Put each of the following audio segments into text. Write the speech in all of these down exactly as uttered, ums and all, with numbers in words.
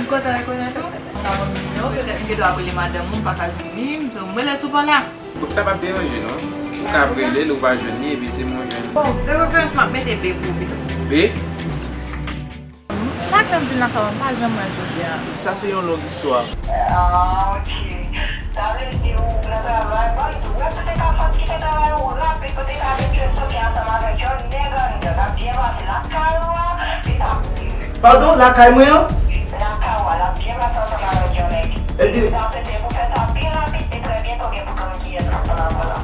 Kontan rekonèt ou. Mwen ka konn nimewo, petèt m gen dwa ap rele madanm ou, m pa ka jwenn li, m di w m rele sou pòl la. Sa p ap deranje non. Ou ka ap rele l, ou pa jwenn li, epi se mwen jwenn. Bon, de preferans, m ap mete B pou ou pito. B? Chak lè m vin lakay ou, m pa janm wè Sofia. Sa se yon long istwa. Ah, ok. Sa vle di ou nan travay, ban m di w, wè si w te ka sòti kite travay ou rapid pou te ka vin jwenn Sofia ansanm avèk yon nèg anndan, t ap byen pase lakay ou a, li t ap Padon, lakay mwen an? Lakay ou a, l ap byen pase ansanm avèk yon nèg. Epi m ta swete pou fè sa pi rapid e trè byento gen pou konn kiyès k ap pran lakou la.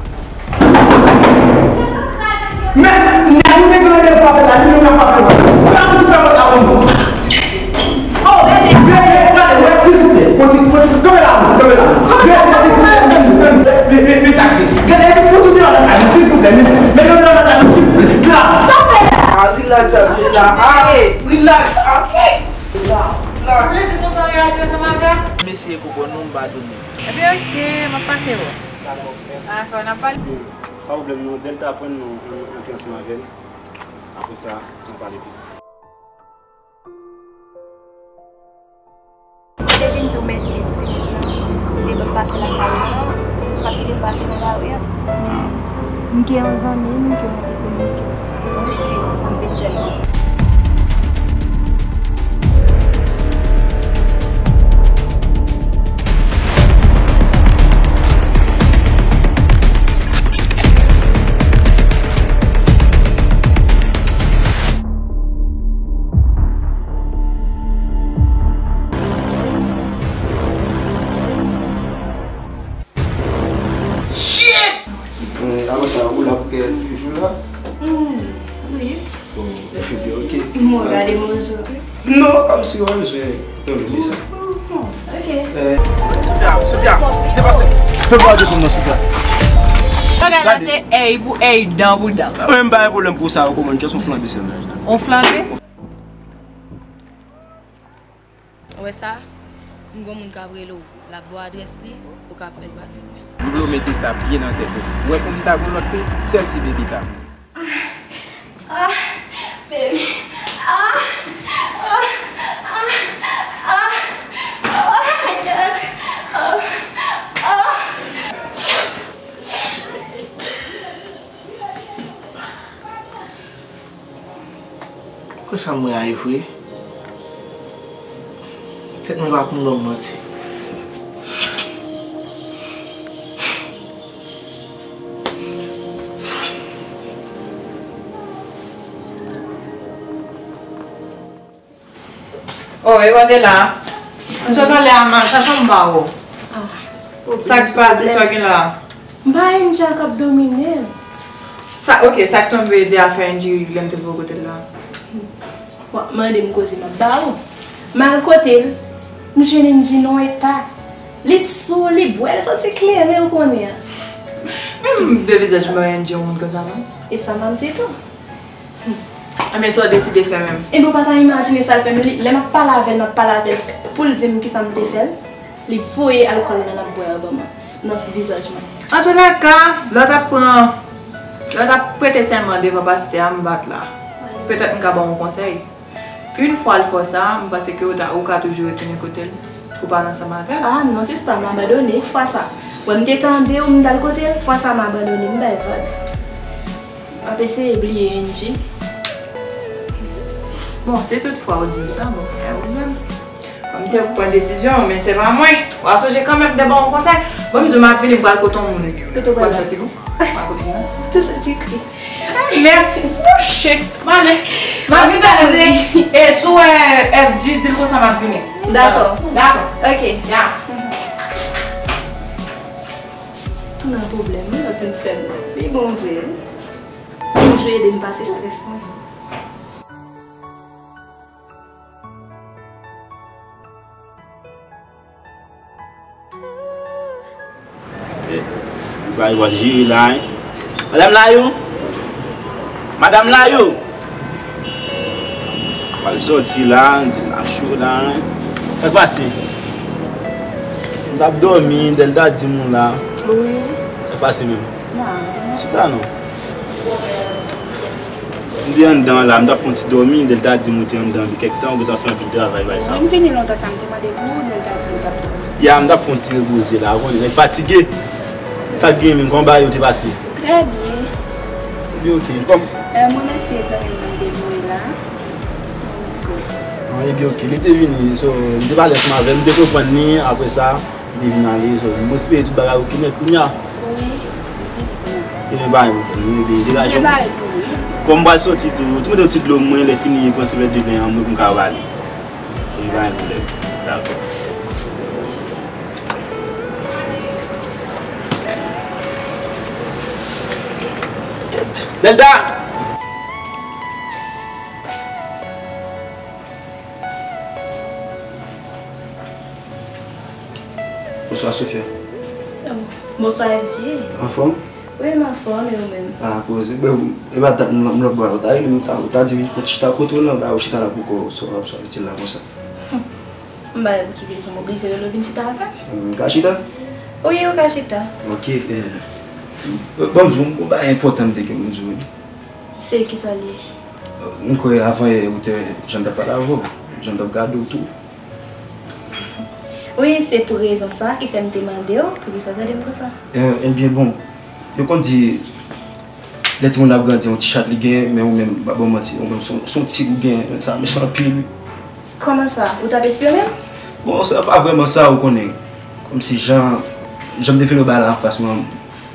Men, nèg ou te gen randevou avè l la, li menm k ap frape pòt la. Gad moun fè pòt la pou nou. Oh, bebe, bebe, gade, wè, silvouplè. Fò ti, fò ti, kanpe la, kanpe la. Bebe, silvouplè, men, men, men sa k ye. Gade, fout ou deyò nan kay, silvouplè, men, men yo deyò nan kay, silvouplè. Sa w fè la? Ah, relax, ah, relax, ah, relax, ah. Relax. Mwen se konsa w reyaji ansanm avè l? Mesye koko nou m pa donnen. Ebyen, oke, m ap pase wè w. Dakò, mèsi. Dakò, n ap pale. Pa pwoblèm non, Delta pran nou, nou antre ansanm avè l. Apre sa, n a pale plis. Mwen te vin di w mèsi pou ti moun nan. Ou te ban m pase lakay ou an. Ou pa t kite m pase nan lari an. Men, m gen yon zanmi m ke mwen te kominike ansanm avè w. Li di m vin jwenn ou. Shit! Bon, apre sa, ou la pou kè toujou la? Hmm, wi. Bon, ebyen, ok. Mwen gade manje. Non, kòmsi w bezwen yon lide sa. Ok. Sofia, Sofia, depase. Fè bò de pou mwen, Sofia. Bagay la se èy pou èy, dan pou dan. Mwen m pa gen pwoblèm pou sa, ou konprann, just yon flanbe sèlman. Yon flanbe? Ou wè sa? M gon moun k ap rele w, l ap ba w adrès li, ou ka fè l pase mwen. M vle w mete sa byen nan tèt ou. Ou wè pou m ta gon lòt fi, sèl si baby ta vle. Ah, baby. Ah, ah, ah, ah, oh my God. Oh, oh. Konsa mwen a evre. Tèt mwen pa konn ban m manti. Oh, e pa te la. M sot anlè a, m al chache yon ba ou. Ah, sa k pase, sa gen la? M pa Enja k ap domine m. Sa, ok, sa k tonbe de afè Enji lè m te voye kote l la? W ap mande m koze m ap ba ou. M al kote l, m jwenn Enji nan yon eta. Li sou, li bwè, l soti klere, ou konnen an. Menm de vizaj mwen Enji yon moun konsa non. E sa m ap di tou. Ebyen, sa w deside fè menm? Ebyen, ou pa ta imajine sa l fè m. Li, lè m ap pale avè l, m ap pale avè l pou l di m kisa m te fè l. Li voye alkòl nan l ap bwè an ban mwen, s-, nan vizaj mwen. Antoulèka, lè w t ap pran, lè w t ap prete sèman devan pastè a, m pa t la. Petèt m ka ba w yon konsèy. Yon fwa l fè w sa, m panse ke w ta, ou ka toujou retounen kote l pou w pale ansanm avè l. Ah non, sista, m abandone fwa sa. Wè, m te tande w, m t al kote l, fwa sa m abandone, m bay vag. M ap eseye bliye Enji. Bon, si toutfwa ou di m sa, bon, e ou menm. Bon, misye pou pran desizyon, men se pa mwen. W a sonje kanmenm de ba w yon konsèy. Bon, m di w m ap vini, m pral kote yon moun. Kote w pral la? Pral soti bon? M pral kote yon moun. Tou soti kri. Mèd, oh shit, m ale. M ap vin pale de, e sou, e, F G, di l konsa m ap vini. Dakò. Dakò. Ok. Ya. Tou nan pwoblèm, wi, l ap vin fè m pi bon vre, wi. Toujou ede m pase estrès mwen. Eh, li pa wè jiri la, hein. Madame Layou! Madame Layou! Pral sòti la, di m la cho la, hein. Sa k pase? M t ap dòmi, Delta di m ou la. Wi. Sa k pase menm? Chita non. M te anndan la, m t ap fè yon ti dòmi, Delta di m ou te anndan pi kèk tan, ou gentan fè anpil travay bay sa. Wi, m vini lontan sa m te mande pou ou, Delta di m ou t ap dòmi. Ya, m t ap fè yon ti repoze la, ou konnen, nèg fatige. Sa k gen menm, kòman bagay yo te pase? Trè byen. Ebyen, oke. Kòm... Eh, mwen remèsye zanmi m nan m te voye la. Mwen remèsye. Ah, ebyen, oke. Li te vini, so, li te pale ansanm avè m, m te konprann li, apre sa, m te vin ale, so, m espere tout bagay oke nèt kounye a. Wi, m te vin. Ebyen, pa gen pwoblèm, wi, ebyen, degaje w. Degaje w, wi. Kòm m pral soti tou, tou mete yon ti dlo mwen, lè fini, pran sèvyèt de ben an mwen pou m ka pale. Wi, pa gen pwoblèm. Dakò. Delta! Bonswa, Sofia. Oh, bonswa, F J. Anfòm? Wi, m anfòm, e ou menm? Ah, koze. Ben, e pa dat m, m lòt bò a, ou ta rele m, ou ta, ou ta di m fò chita kote w lan, ba ou chita la pou kò w, sa w ap sòti la konsa. M pa wè pou ki rezon m oblije rele w vin chita avè m. M ka chita? Wi, ou ka chita. Oke, eh, bon, m di w, yon bagay enpòtan m te gen pou m di w, wi. Se kisa l ye? M kwè avan yè ou te, jan m t ap pale avè w, jan m t ap gade w tou. Wi, se pou rezon sa ki fè m te mande w poukisa w gade m konsa. Eh, ebyen, bon, yo konn di, lè timoun ap grandi, yon ti chat li genyen, men ou menm, m pa ba w manti, ou menm, se yon, se yon tig ou genyen, men sa mechan anpil, wi. Kòman sa? Ou t ap espyone m? Bon, sa pa vrèman sa, ou konnen. Kòmsi jan, jan m te fin wè bagay la anfas mwen,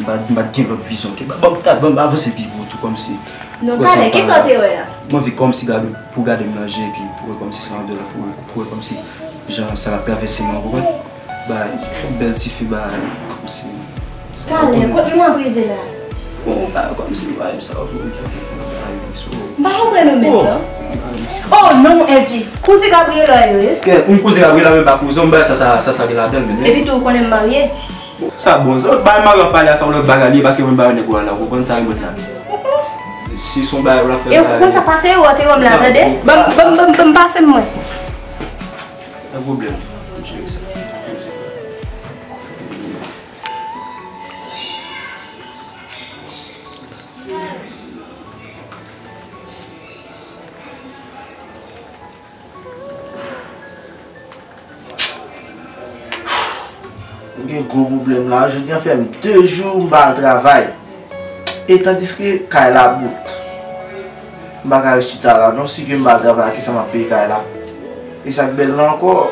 m pa, m pa t gen lòt vizyon ke, ba, ba, ta, ban m avanse pi pou tou, kòmsi. Non, talè, kisa w te wè a? M anvi kòmsi gade, pou gade m nan je, epi pou wè kòmsi se yon de lòt, pou, pou wè kòmsi jan sa ap travèse mwen, ou konprann? Bay, se yon bèl tifi, bay, kòmsi. Talè, kote nou ap rive la? Bon, bay, kòmsi, bay, sa ap yon bagay, so. M pa konprann ou menm, non. Oh, non, F J, kouzen Gabriela yo ye. Kè, yon kouzen Gabriela, men pa kouzen, bay, sa, sa, sa, sa gen ladan l, men. Epi tou, ou konnen m marye. Sa bon, sa, bay, marye ap pale a, sa yon lòt bagay li ye, paske mwen, bay, nèg ou a la, ou konprann sa, yon lòt la. Si se yon bagay, ou la fè. E ou konn sa pase, ou antre wòm la, tande? Ban m, ban m, ban m, ban m pase m, mwen. Pa pwoblèm. M jere sa. M gen gwo pwoblèm la. Jodi a fè m de jou m pa al travay. E tandiske kay la bout. M pa ka ret chita la non, si ke m pa al travay, a kisa m ap peye kay la? E sa k bèl la ankò,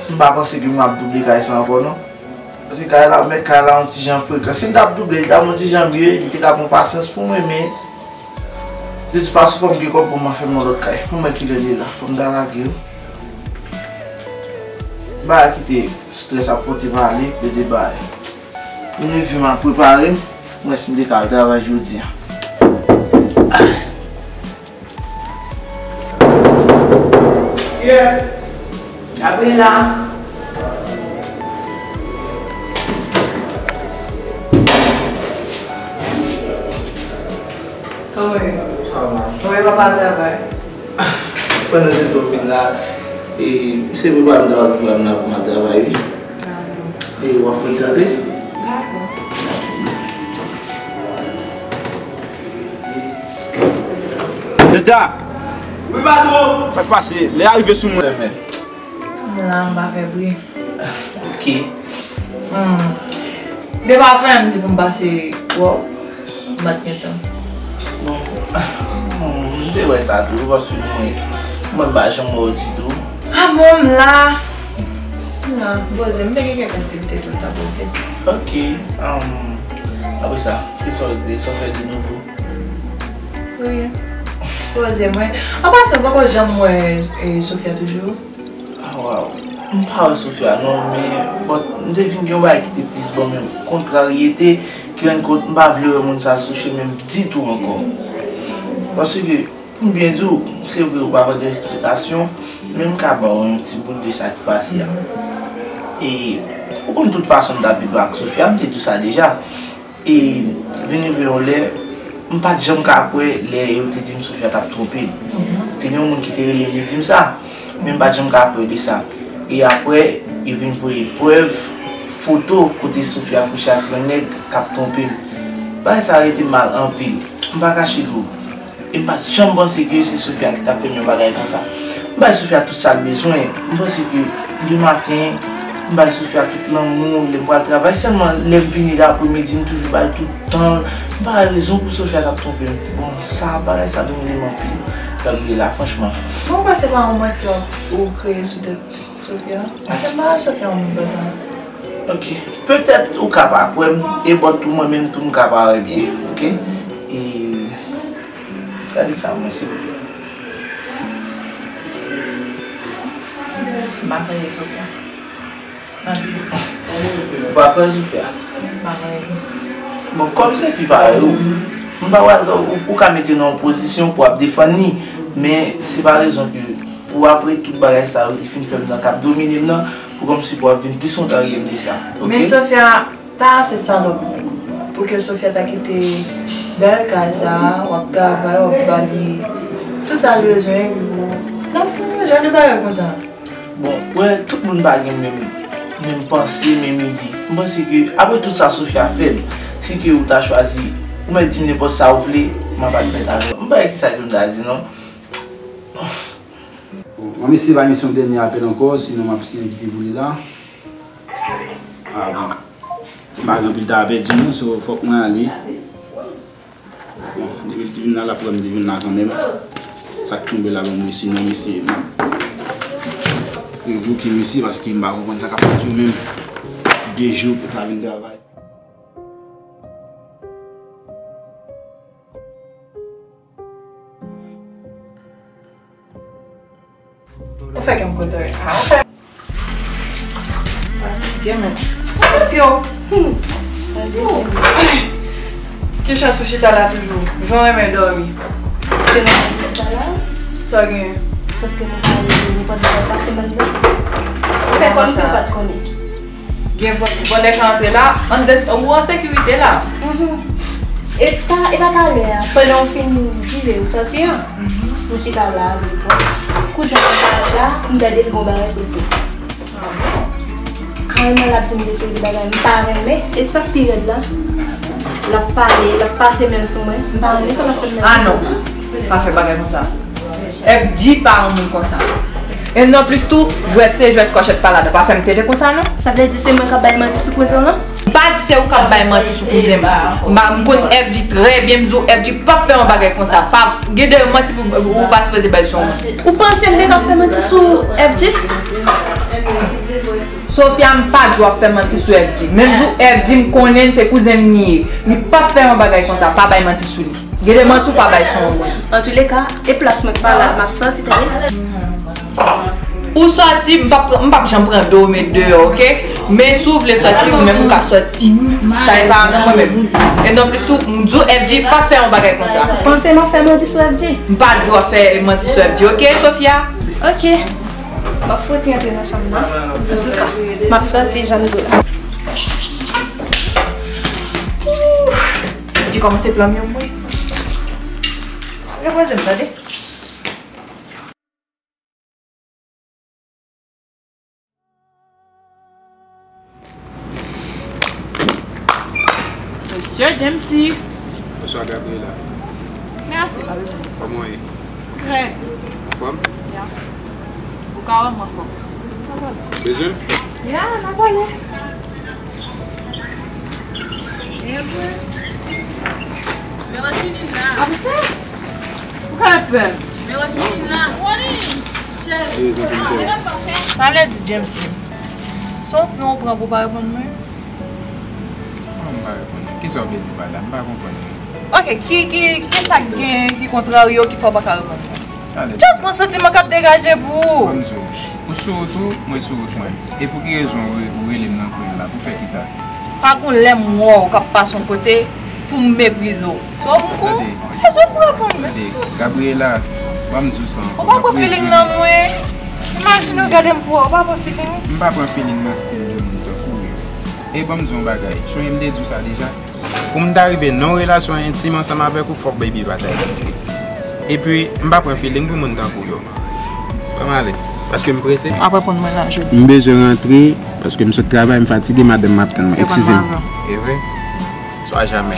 m pa panse ke m ap double kay sa ankò non. Paske kay la, mèt kay la yon ti jan frekan. Si m t ap double, li t ap yon ti jan mye, li te ka pran pasyans pou mwen, men de tout fason, fò m gen kòb pou mwen fè m yon lòt kay. Pou mwen kilè li la, fò m ta lage wi. M pa kite strès ap pote m ale, mete bay. M leve m al prepare m, m wè si m te ka al travay jodi a. Yes. Gabriela. Kòman w ye? Sa va. Ou wè papa al travay? Pandan se tan w fin la, e, misye prepare m travay pou m la pou m al travay, wi. Dakò. E w ap fè ti antre? Dakò. Delta! Wi, patwon! Sa k pase? Lè a rive sou mwen. M la, m pa fè bri. Ok. Hmm. Depi avan yè m di pou m pase wè w, m pa t gen tan. Bon. Hmm, m te wè sa tou, paske mwen, mwen m pa janm wè w ditou. Ah bon, m la. M la, poze, m te gen kèk aktivite tou, m t ap okipe. Ok. Um, apre sa, kisa w regle, sa w fè de nouvo? Wi. Poze mwen. An pasan, ou poko janm wè, eh, Sofia toujou? Ah, waw. M pa wè Sofia non, men, but, m te vin gen yon bagay ki te plis ban mwen kontraryete, ki rann kont m pa vle wè moun sa sou chemen m ditou ankò. Paske, pou m byen di w, se vre ou pa pote eksplikasyon, men m ka ba w yon ti bout de sa ki pase a. E, ou konn tout fason m t ap viv ak Sofia, m te di w sa deja. E vin rive yon lè, m pa t janm ka kwè lè yo te di m Sofia t ap twonpe m. Te gen yon moun ki te rele m, li di m sa, men m pa t janm ka kwè de sa. E apre, yo vin voye prèv, foto kote Sofia kouche ak yon nèg k ap twonpe m. Bagay sa rete m mal anpil. M pa kache l ou. E m pa t janm panse ke se Sofia ki t ap fè m yon bagay konsa. M bay Sofia tout sa l bezwen. M panse ke le maten, m bay Sofia tout lanmou, lè m pral travay. Sèlman, lè m vini lapremidi, m toujou bay tout tan l. M pa wè rezon pou Sofia t ap twonpe m. Bon, sa, bagay sa domine m anpil. Gabriela, franchman. Poukwa se pa yon manti w ap, ou kreye sou tèt Sofia? Paske m pa wè Sofia yon moun konsa. Ok. Petèt ou ka pa kwè m, e bò tou mwen menm tou m ka pa wè byen. Ok? E gade sa mwen, silvouplè. M pa kwè Sofia. Manti. Ou pa kwè Sofia? M pa kwè. Bon, kòm se fi parèy ou, m pa pral, ou, ou ka mete nan yon pozisyon pou ap defann li, men se pa rezon ke pou apre tout bagay sa yo, li fin fè m nan k ap domine m nan, pou kòmsi pou ap vin plis ontan ke m di sa. Ok? Men Sofia ta ase salòp pou ke Sofia ta kite bèl kay sa a, w ap travay, w ap ba li tout sa l bezwen, epi pou l ap fè yon jan de bagay konsa. Bon, wè, tout moun pa gen menm, menm panse, menm ide. M panse ke, apre tout sa Sofia fè m, si ke ou ta chwazi, ou mèt di m nenpòt sa ou vle, m ap admèt avè w. M pa wè kisa ke m ta di non. Bon, manmi, se pa misyon dènye apèl ankò, sinon m ap siyen kite pou li la. Ah, bon. M pa gen anpil tan a pèdi non, so fòk mwen ale. Bon, depi l te vin la, l ap wè m te vin la kanmenm. Sa k tonbe la, bon, mwen, sinon, mesye, m ap revoke mesye, paske m pa konprann sa k ap fèt yo menm. De jou pou ta vin travay. Ou fè kè m kontan wi. Ah, ou fè. Fatige, men. Ou fè pye w. Hmm. Ki chans ou chita la toujou? Jan w renmen dòmi. Se nan chita la? Sa w genyen? Paske nou pale, nou pa t pase m anndan. Ou fè kòmsi ou pa t konnen. Gen vòlè ka antre la, anndan, ou an sekirite la. Mhm. E pa, e pa talè a, pandan w fin vire, ou sòti an. Mhm. M chita la, m bon. Kouzen mwen parèt la, m tande l gon bagay pou l di. Ah bon? Kareman, l ap di m de seri de bagay m pa renmen. E sa k pi rèd la, l ap pale, l ap pase men l sou mwen. M pa renmen sa l ap fè m nan. Ah non, pa fè bagay konsa. F G pa yon moun konsa. E non plis tou, jwèt se jwèt, kòchèt pa ladan. Pa fè m tete konsa non. Sa vle di se mwen k ap bay manti sou kouzen w lan? M pa di se ou k ap bay manti sou kouzen m. M pa, m konn F G trè byen, m di w F G p ap fè yon bagay konsa. Pa gen de manti pou, ou pa sipoze bay sou yon moun. Ou panse m te ka fè manti sou F G? Sofia, m pa di w ap fè manti sou F G. Men m di w F G, m konnen l, se kouzen m li ye. Li p ap fè yon bagay konsa, pa bay manti sou li. Gen de manti ou pa bay sou yon moun. Antouleka, e plas mwen k pa la, m ap sòti, tande. Ou sòti, m p ap pran, m p ap janm pran do w met deyò, oke? Men si w vle sòti, ou menm ou ka sòti. Sa e pa nan mwen menm. E non plis tou, m di w F G pa fè yon bagay konsa. Panse m ap fè manti sou F G? M pa di w ap fè manti sou F G, oke, Sofia? Oke. M ap fouti antre nan chanm nan. Antouka, m ap sòti jan m di w la. Di kòmanse plan m yo mwen. Repoze m, tande. Mesye Jamesy. Bonswa, Gabriela. Mèsi, pa bezwen bonswa. Kòman w ye? Trè byen. Anfòm? Ya. Ou ka wè m anfòm. Sa va. Bezwen m? Ya, n a pale. Ebyen. Men wè fini la. Avanse. Ou ka pè. Men wè fini la. Sa vle di, Jamesy, se yon pran ou pran pou pa reponn mwen? Kòman m pa reponn? Kisa w vle di pa la? M pa konprann. Ok, ki, ki, kisa k gen ki kontrarye w ki fè w pa ka reponn mwen? Just gon santiman k ap degaje pou ou. Ban m di w, ou sou wout ou, mwen sou wout mwen. E pou ki rezon ou re-, ou rele m nan kwen an la? Pou fè kisa? Pa gon lè m wè w k ap pase yon kote pou m meprize w. So, m kou, tande, rezon pou reponn mwen. Tande, Gabriela, ban m di w sa ankò. Ou pa pran feeling nan mwen. Imajine w gade m pou wè, ou pa pran feeling. M pa pran feeling nan stil de moun tankou w yo. E ban m di w yon bagay. Sonje m te di w sa deja. Pou m ta rive nan yon relasyon entim ansanm avèk ou, fòk baby pa ta egziste. Epi, m pa pran feeling pou moun tankou w yo. Ban m ale, paske m prese. W ap reponn mwen la jodi. M bezwen rantre, paske m sot travay, m fatige, madanm m ap tann mwen. Eskize m. E vre? Swa jamè.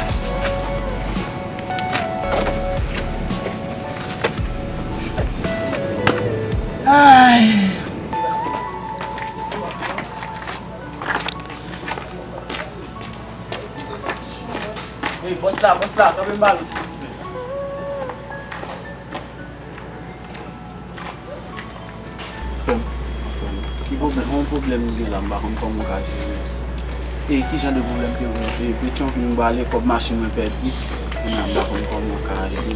Bòs la, kanpe m pale w silvouplè. Frè m, frè m, ki pwoblèm? Yon pwoblèm m gen la, m pa konn kòman m ka jere l. E ki jan de pwoblèm ke w gen? E Petyonvil m prale, kòb machin mwen pèdi. Kounye a m pa konn kòman m ka ede.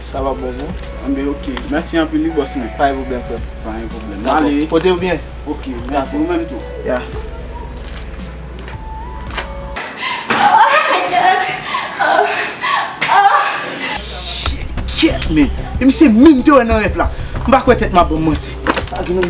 Sa va bon, bon? Anben, ok. Mèsi anpil, wi, bòs mwen. Pa gen pwoblèm, frè m. Pa gen pwoblèm. Dakò. Ale. Pote w byen. Ok, mèsi. Ou menm tou. Ya. Shit, men. E misye menm te wè nan rèv la. M pa kwè tèt m ap ban m manti. Pa gen nan